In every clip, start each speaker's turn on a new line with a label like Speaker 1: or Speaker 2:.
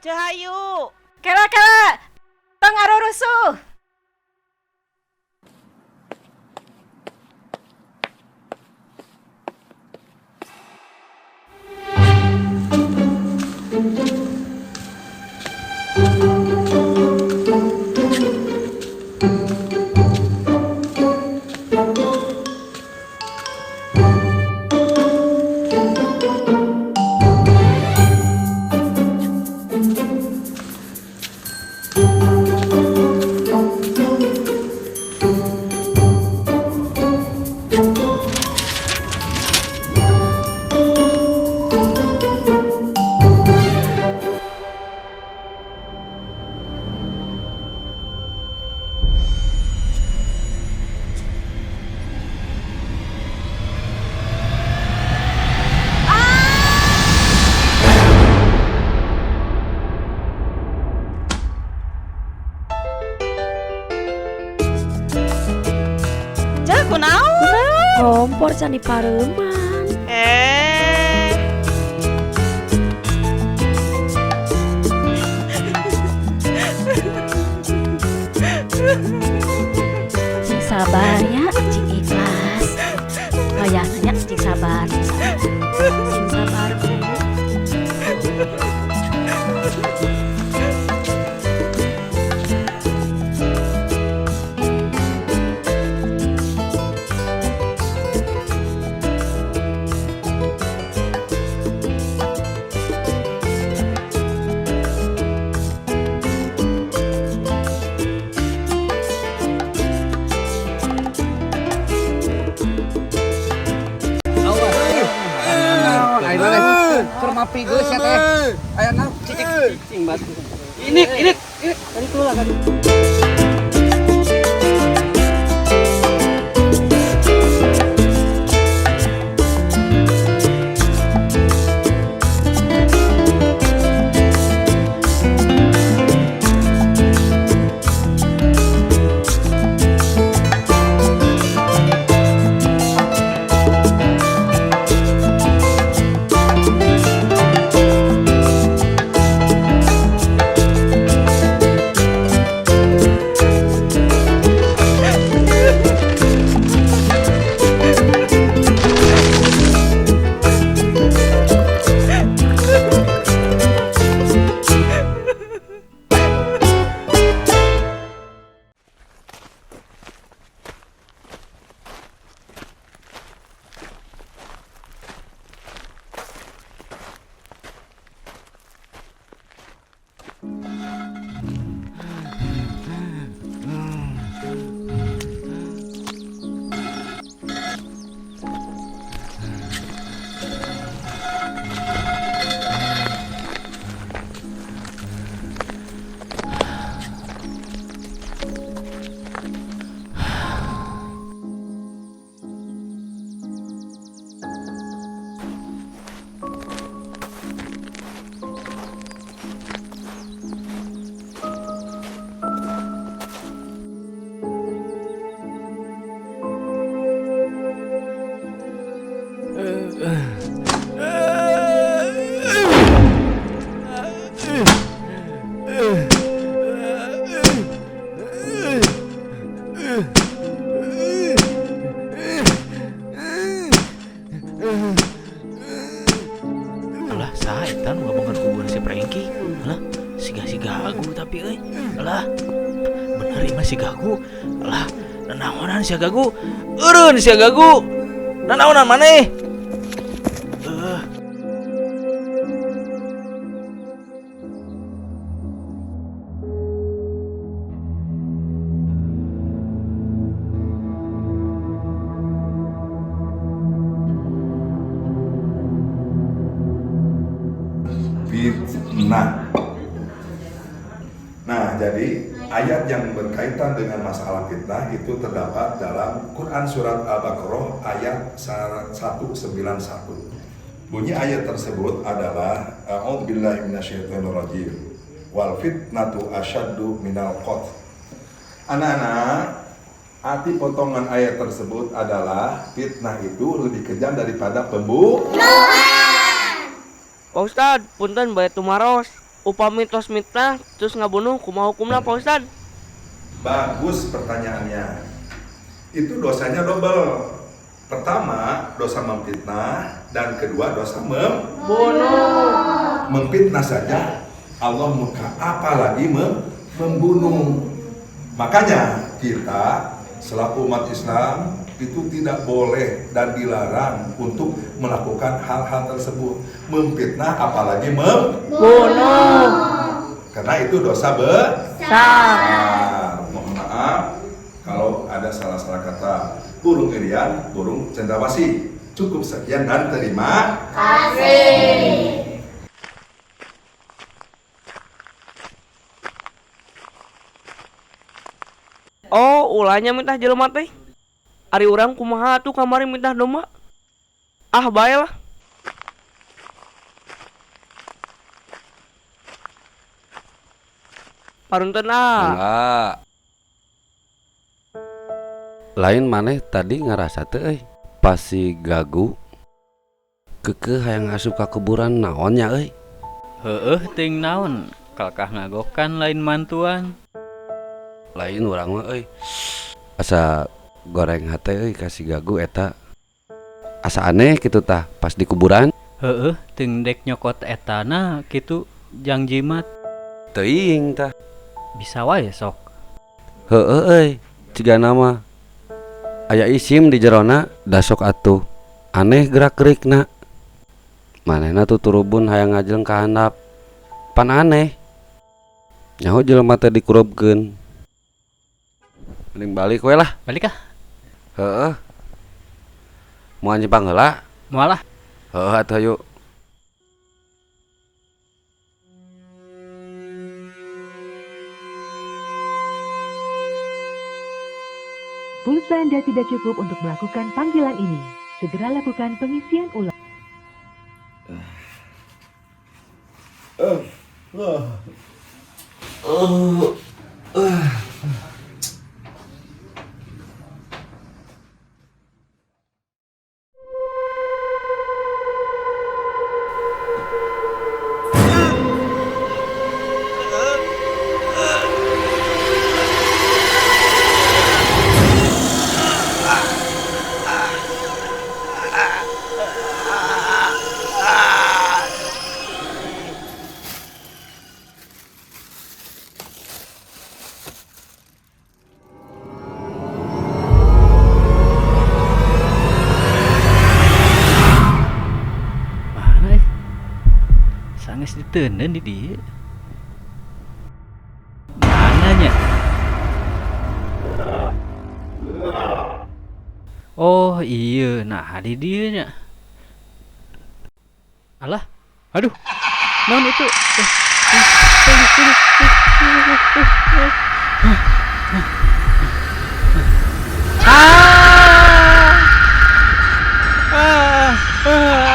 Speaker 1: Ceu hayu.
Speaker 2: Kela kela. Tong arurusuh.
Speaker 1: Ceu kunaon?
Speaker 3: Kompor can dipareuman.
Speaker 1: Eh.
Speaker 3: Cing sabar ya, cing ikhlas. Oh ya, nya cing sabar. Cing sabar, Bu.
Speaker 4: Ayo keur mapi geus ya teh. Aya naon cicing cicing batu. Ini ini tadi keluar tadi.
Speaker 5: Alah, saha eta nu ngabongkar kuburan si Prengki? Alah, siga si Gagu tapi euy. Alah, bener ieu mah si Gagu. Alah, nanaonan si Gagu? Eureun si Gagu. Nanaonan maneh?
Speaker 6: Fitnah. Nah, jadi ayat yang berkaitan dengan masalah fitnah itu terdapat dalam Quran Surat Al-Baqarah ayat 191. Bunyi ayat tersebut adalah A'udzubillahi minasyaitonirrajim. Wal fitnatu asyaddu minal qatl. Anak-anak, arti potongan ayat tersebut adalah fitnah itu lebih kejam daripada pembunuhan.
Speaker 7: Pak Ustad, punten bade tumaros.
Speaker 1: Upami tos mitnah terus ngabunuh kumaha hukumna Pak Ustad?
Speaker 6: Bagus pertanyaannya. Itu dosanya double. Pertama, dosa memfitnah, dan kedua dosa membunuh. Memfitnah saja Allah murka, apalagi membunuh. Makanya kita selaku umat Islam itu tidak boleh dan dilarang untuk melakukan hal-hal tersebut, memfitnah apalagi membunuh. Karena itu dosa besar. Mohon maaf kalau ada salah-salah kata. Burung Irian, burung cendrawasih. Cukup sekian dan terima kasih.
Speaker 1: Oh, ulah nya mitnah jelema teh. Ari urang kumaha atuh kamari mitnah domba? Ah, bae lah. Parunten ah.
Speaker 4: Enggak. Lain maneh tadi ngerasa teh euy, pas si Gagu keukeuh hayang asup ka kuburan naon nya euy.
Speaker 7: Heueuh teuing naon, kalkah ngagokan lain mantuan.
Speaker 4: Lain urang mah euy. Asa goreng hate euy ka si Gagu eta. Asa aneh kitu tah pas di kuburan.
Speaker 7: Heueuh teuing dek nyokot etana kitu jang jimat.
Speaker 4: Teuing tah.
Speaker 7: Bisa wae sok.
Speaker 4: Heueuh euy, cigana mah aya isim di jerona da sok atuh. Aneh gerak-gerikna. Manehna tuturubun hayang ngajleng ka handap. Pan aneh. Nyaho jelema teh dikurubkeun. Mending balik we lah.
Speaker 7: Balik ah.
Speaker 4: Heeh. Moal nyimpang heula?
Speaker 7: Moal lah.
Speaker 4: Heeh atuh hayu.
Speaker 8: Pulsa Anda tidak cukup untuk melakukan panggilan ini. Segera lakukan pengisian ulang.
Speaker 7: Mana eh? Sanggeus diteundeun di dieu. Mana nya? Oh iya, nah di dieu nya. Alah, aduh, naon itu? Ah! Ah! Ah!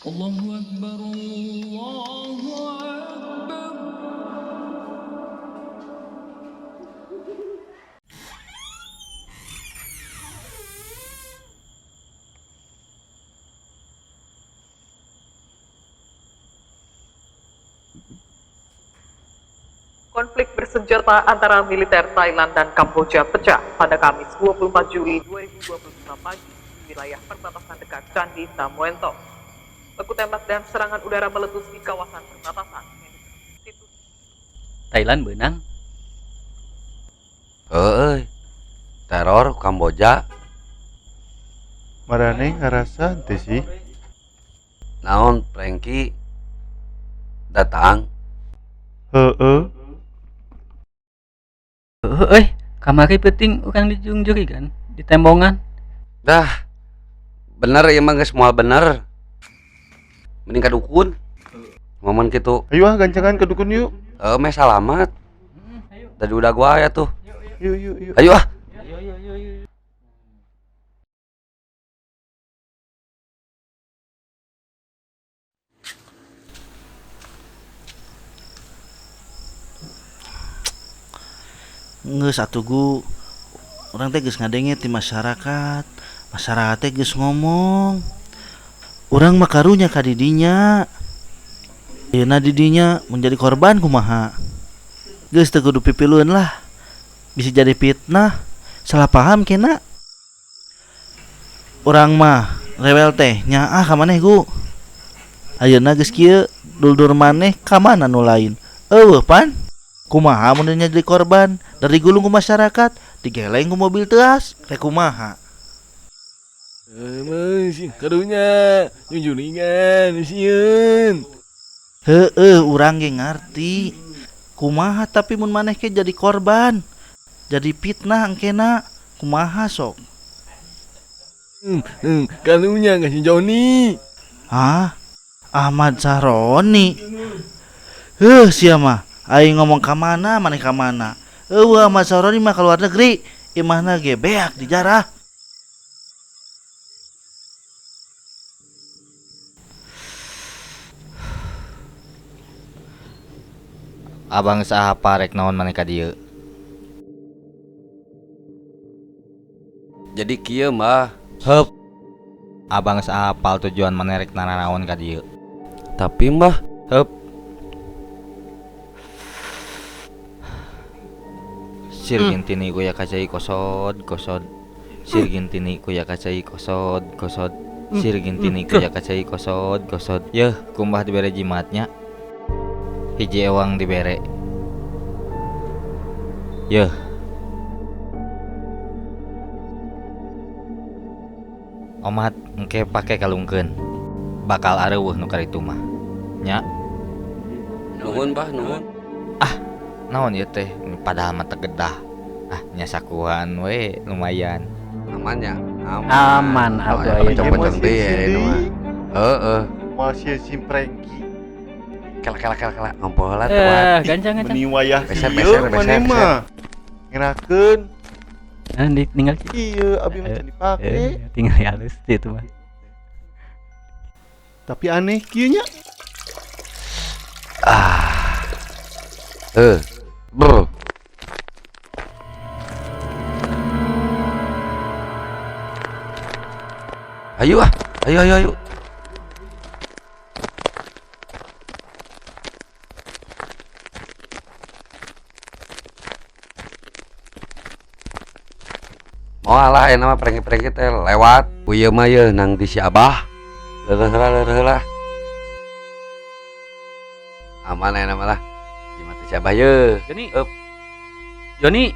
Speaker 9: Allahu Akbar, Allahu Akbar.
Speaker 10: Konflik bersenjata antara militer Thailand dan Kamboja pecah pada Kamis 24 Juli 2025 pagi di wilayah perbatasan dekat Candi Samoentong. Baku tembak dan serangan udara meletus di kawasan perbatasan. Situs
Speaker 7: Thailand beunang.
Speaker 4: Heueuh. Teror Kamboja.
Speaker 11: Maraneh ngarasa henteu sih?
Speaker 4: Naon Prengki datang?
Speaker 11: Heeh.
Speaker 7: Heueuh euy, kamari peuting urang dijungjurigan di tembongan.
Speaker 4: Dah. Bener ieu mah geus moal bener. Mending ka dukun. Momen kitu.
Speaker 11: Ayo ah gancangan ke dukun yuk.
Speaker 4: Heuh meh salamat. Tadi udah gua ya tuh.
Speaker 11: Yuk yuk yuk.
Speaker 4: Ayo ah.
Speaker 12: Geus atuh gu. Urang teh geus ngadenge ti masyarakat. Masyarakat teh geus ngomong. Urang mah karunya ka didinya. Ayeuna didinya mun jadi korban kumaha? Geus teu kudu pipilueun lah. Bisa jadi fitnah, salah paham kena. Urang mah rewel teh nyaah ka maneh gu. Ayeuna geus kieu dulur maneh ka mana nu lain? Eueuh pan. Kumaha mun jadi korban dari gulung ku masyarakat, digeleng ku mobil teas, rek kumaha?
Speaker 13: Emang sih karunya junjuringan sieun.
Speaker 12: Heeh, urang ge ngarti. Kumaha tapi mun maneh ke jadi korban, jadi fitnah engkena, kumaha sok?
Speaker 13: Karunya ka si Joni.
Speaker 12: Hah? Ahmad Sahroni. Heuh sia mah, aing ngomong ka mana maneh ka mana. Eueuh Ahmad Sahroni mah ka luar negeri, imahna ge beak dijarah.
Speaker 14: Abang saha rek naon maneh ka dieu?
Speaker 4: Jadi kieu mah. Heup.
Speaker 14: Abang saha apal tujuan maneh rek naranaon ka dieu?
Speaker 4: Tapi mah
Speaker 14: heup. Sir gintini kuya kacai kosod kosod. Sir gintini kuya kacai kosod kosod. Sir gintini kuya kacai kosod kosod. Yeuh, kumbah dibere jimatnya. Hiji ewang dibere. Yeuh. Omat engke pake kalungkeun. Bakal areuweuh nu karitu mah. Nya.
Speaker 4: Nuhun bah, nuhun.
Speaker 14: Ah, naon ieu teh? Padahal mah tegedah. Ah, nya sakuan we lumayan.
Speaker 4: Aman ya? Aman.
Speaker 7: Aman atuh aya
Speaker 4: pocong-pocong deui ya ini mah. Heeh.
Speaker 11: Masih si Prengki.
Speaker 4: Kela kela kela kela ngompol lah tuan.
Speaker 7: Gancang gancang.
Speaker 11: Meni wayah
Speaker 4: Beser
Speaker 11: kieu
Speaker 4: beser beser
Speaker 11: maneh
Speaker 4: beser.
Speaker 11: mah. Ngerakeun.
Speaker 7: Nah, tinggal
Speaker 11: Iya, abi mah can dipake.
Speaker 7: Tinggal halus itu mah.
Speaker 11: Tapi aneh kieu nya.
Speaker 4: Ah. Bro. Ayo ah, ayo ayo ayo. Moal lah enak mah prengki-prengki teh lewat. Ieu mah yeuh nang di si Abah. Leureuh heula leureuh heula. Aman enak mah lah. Jimat si Abah yeuh.
Speaker 7: Joni.
Speaker 4: Eup.
Speaker 7: Joni.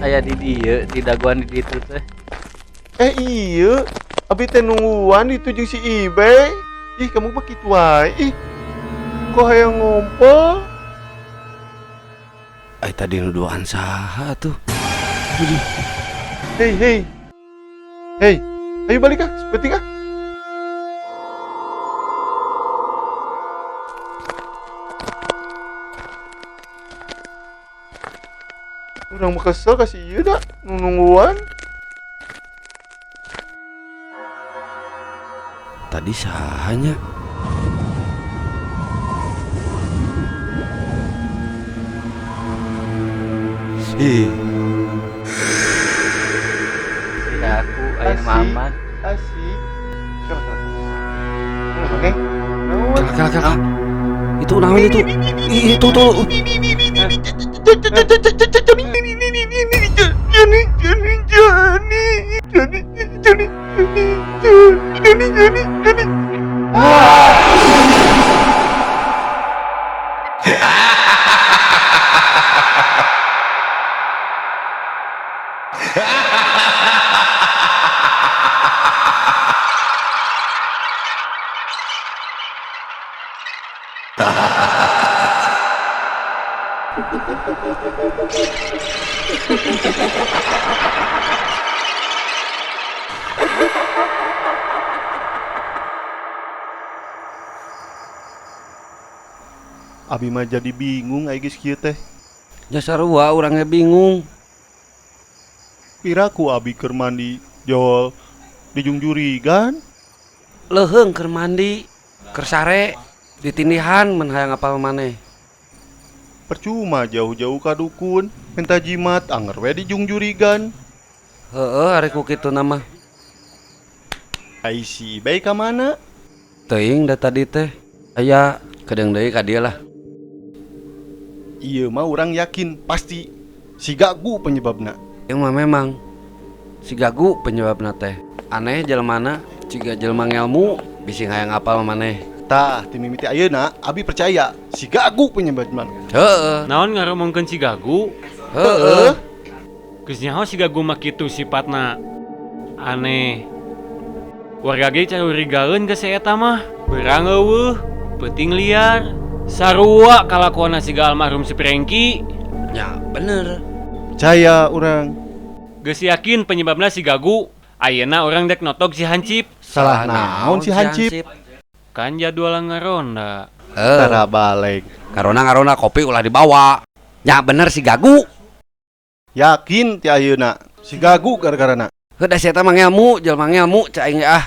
Speaker 7: Aya di dieu di daguan di ditu teh.
Speaker 11: Iya, abi teh nungguan itu jeung si Ibe. Ih, kamu mah kitu wae. Ih. Kok hayang ngompol?
Speaker 4: Ai tadi nuduhan saha tuh?
Speaker 11: Hei, hei. Hei, ayo balik ah, seperti ah. Urang mah kesel kasih ieu da, nungguan.
Speaker 4: Tadi sahanya. Ih.
Speaker 7: Ya aku aya aman.
Speaker 11: Asik. Kela kela. Oke.
Speaker 4: Kela kela kela. Itu naon itu? Ih, itu tuh.
Speaker 11: Joni Joni Joni Joni Joni Joni Joni Joni. Abi mah jadi bingung ai geus kieu teh.
Speaker 4: Nya sarua urang ge bingung.
Speaker 11: Piraku abi keur mandi jol dijungjurigan.
Speaker 4: Leuheung keur mandi, keur sare, ditindihan mun hayang apal maneh.
Speaker 11: Percuma jauh-jauh ka dukun, minta jimat anger we dijungjurigan.
Speaker 4: Heeh, ari ku kituna mah.
Speaker 11: Ai si Ibei ka mana?
Speaker 4: Teuing da tadi teh aya kedeung deui ka dieu lah.
Speaker 11: Ieu mah urang yakin pasti si Gagu penyebabna.
Speaker 4: Ieu mah memang si Gagu penyebabna teh. Aneh jelmana ciga jelma ngelmu bisi hayang apal maneh.
Speaker 11: Tah, ti mimiti ayeuna abi percaya si Gagu penyebabna.
Speaker 4: Heeh.
Speaker 15: Naon ngaromongkeun si Gagu?
Speaker 4: Heeh.
Speaker 15: Geus nyaho si Gagu mah kitu sifatna. Aneh. Warga ge carurigaeun ka si eta mah. Berang eueuh, peuting liar. Sarua kalakuanna siga almarhum si Prengki.
Speaker 4: Ya bener.
Speaker 11: Percaya urang.
Speaker 15: Geus yakin penyebabna si Gagu. Ayeuna urang dek notog si Hancip.
Speaker 11: Salah naon si Hancip?
Speaker 15: Kan jadwal ngaronda.
Speaker 11: Tara balik.
Speaker 4: Karona ngarona kopi ulah dibawa. Ya bener si Gagu.
Speaker 11: Yakin ti ayeuna si Gagu gara-garana.
Speaker 4: Heuh da si eta mah ngelmu, jelema ngelmu cai aing ge ah.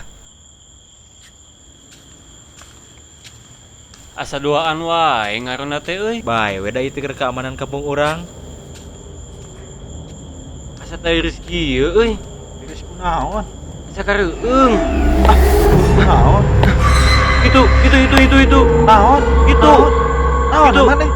Speaker 15: Asa duaan wae ngaronda teh euy.
Speaker 5: Bae we da ieu teh keur keamanan kampung urang.
Speaker 15: Asa teh rezeki ieu euy.
Speaker 5: Tiris kunaon?
Speaker 15: Asa kareueung.
Speaker 5: Ah, kunaon?
Speaker 15: Itu, itu, itu, itu, itu.
Speaker 5: Naon?
Speaker 15: Itu.
Speaker 5: Naon?
Speaker 15: Itu.
Speaker 5: Maneh?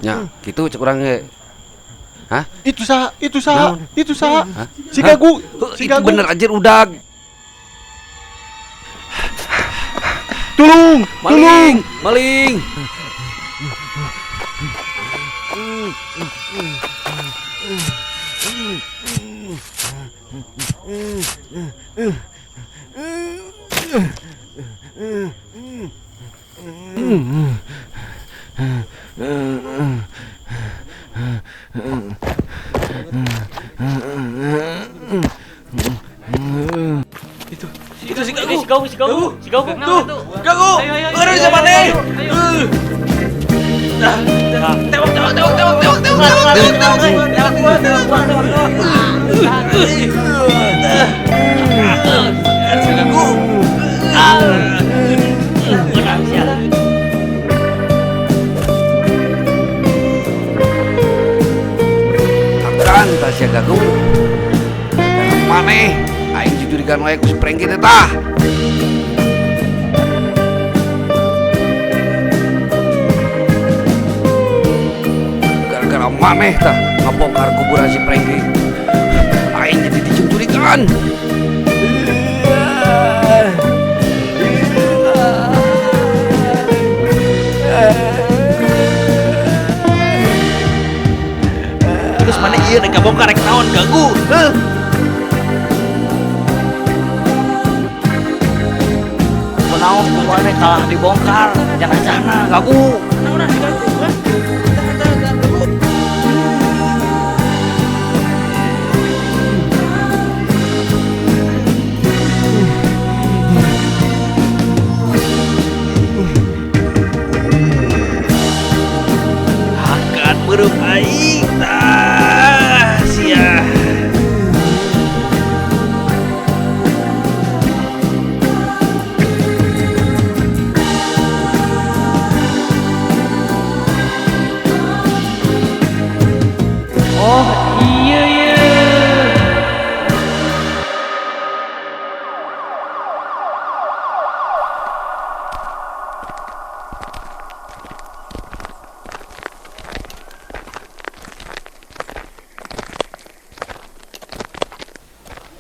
Speaker 4: Nya, kitu cek urang ge. Hah?
Speaker 11: Itu saha? Itu saha? Itu saha?
Speaker 4: Hah?
Speaker 11: Si Gagu, si
Speaker 4: Itu
Speaker 11: Gagu.
Speaker 4: bener anjir udag.
Speaker 11: Tulung,
Speaker 4: Maling, maling.
Speaker 15: Itu, itu si Gagu, si Gagu, si Gagu, si Gagu.
Speaker 5: Tuh, Gagu. Eureun sama maneh. Tewak, tewak, tewak, tewak, tewak, tewak, tewak, tewak, tewak, tewak, tewak, tewak. Si Gagu.
Speaker 4: Akan tah sia Gagu. Maneh aing jujurigan wae ku si Prengki teh tah. Gara-gara maneh tah ngabongkar kuburan si Prengki. Aing jadi dijungjurigan.
Speaker 5: Terus mana ieu rek ngabongkar rek naon Gagu? Heuh.
Speaker 1: Kunaon kumaha kalah dibongkar, jangan-jangan Gagu.
Speaker 5: Hakan beureum aing tah sia.
Speaker 1: Oh iya iya.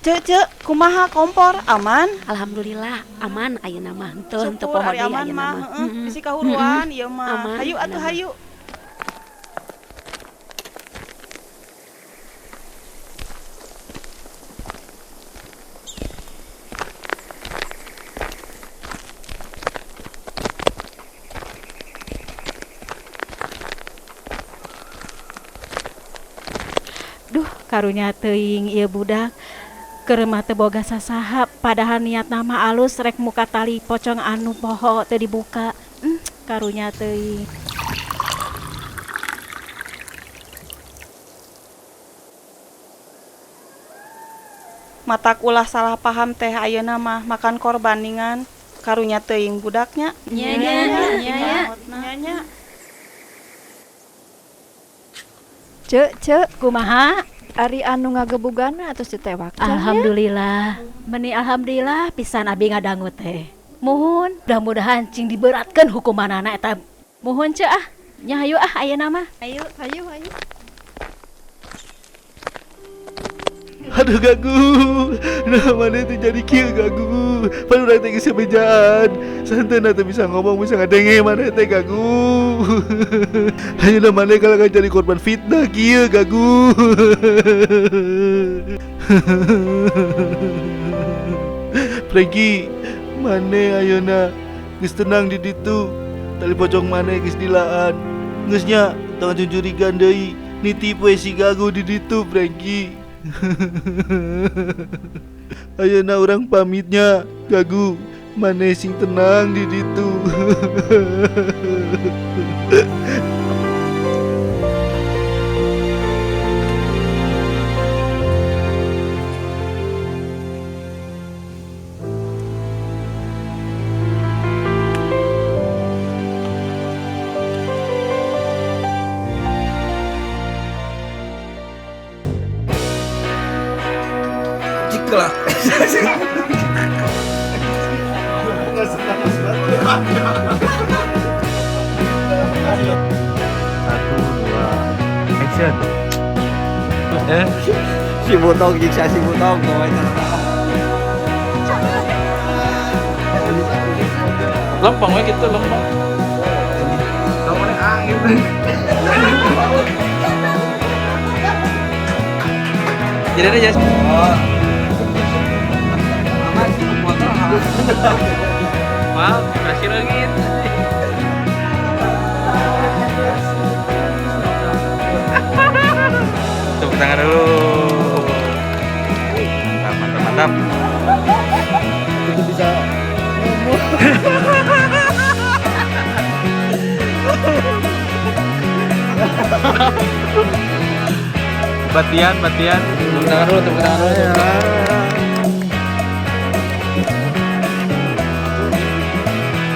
Speaker 16: Cek cek, kumaha kompor aman?
Speaker 3: Alhamdulillah aman ayeuna mah henteu henteu
Speaker 16: Syukur
Speaker 3: poho
Speaker 16: ari
Speaker 3: deui
Speaker 16: aman
Speaker 3: ayeuna
Speaker 16: mah,
Speaker 3: mah.
Speaker 16: heeh. Bisi kahuruan ieu mah.
Speaker 3: Aman
Speaker 16: Hayu
Speaker 3: ayeuna
Speaker 16: atuh
Speaker 3: mah.
Speaker 16: Hayu.
Speaker 3: Duh, karunya teuing ieu budak. Keur mah teu boga sasaha, padahal niatna mah alus rek muka tali pocong anu poho teu dibuka. Karunya teuing.
Speaker 16: Matak ulah salah paham teh ayeuna mah makan korban ningan. Karunya teuing budaknya.
Speaker 3: Nya nya nya nya.
Speaker 16: Nya nya.
Speaker 17: Cek cek,
Speaker 3: Kumaha?
Speaker 17: Ari anu ngagebugana atos ditewak can nya?
Speaker 3: Alhamdulillah. Meni alhamdulillah pisan abi ngadangu teh. Muhun, mudah-mudahan cing diberatkeun hukumanana eta. Muhun ceu ah. Nya hayu ah ayeuna mah.
Speaker 17: Ayo, ayo, ayo.
Speaker 11: Aduh gagu, nah mana itu jadi kieu gagu. Pan urang teh geus bejaan, santeuna teh bisa ngomong bisa ngadenge mana teh gagu. Ayeuna mana kalau jadi korban fitnah kieu gagu. Franky, mana ayeuna geus tenang di ditu. Tali pocong mana geus dilaan. Geus nya tong juncurigan deui, nitip we si gagu di ditu Franky. Ayeuna urang pamitnya gagu, maneh sing tenang di ditu.
Speaker 18: Ciklak.
Speaker 7: Satu, dua, action.
Speaker 4: Si botong jiksa si botong pokoknya.
Speaker 9: Lempeng we gitu lempeng.
Speaker 18: Kamu angin.
Speaker 4: Jadi ada jas. Oh.
Speaker 7: Mal, kasih lagi. Tepuk tangan dulu. Mantap, mantap, mantap.
Speaker 11: Itu bisa ngomong.
Speaker 7: Batian, batian. Tepuk tangan dulu, tepuk tangan dulu.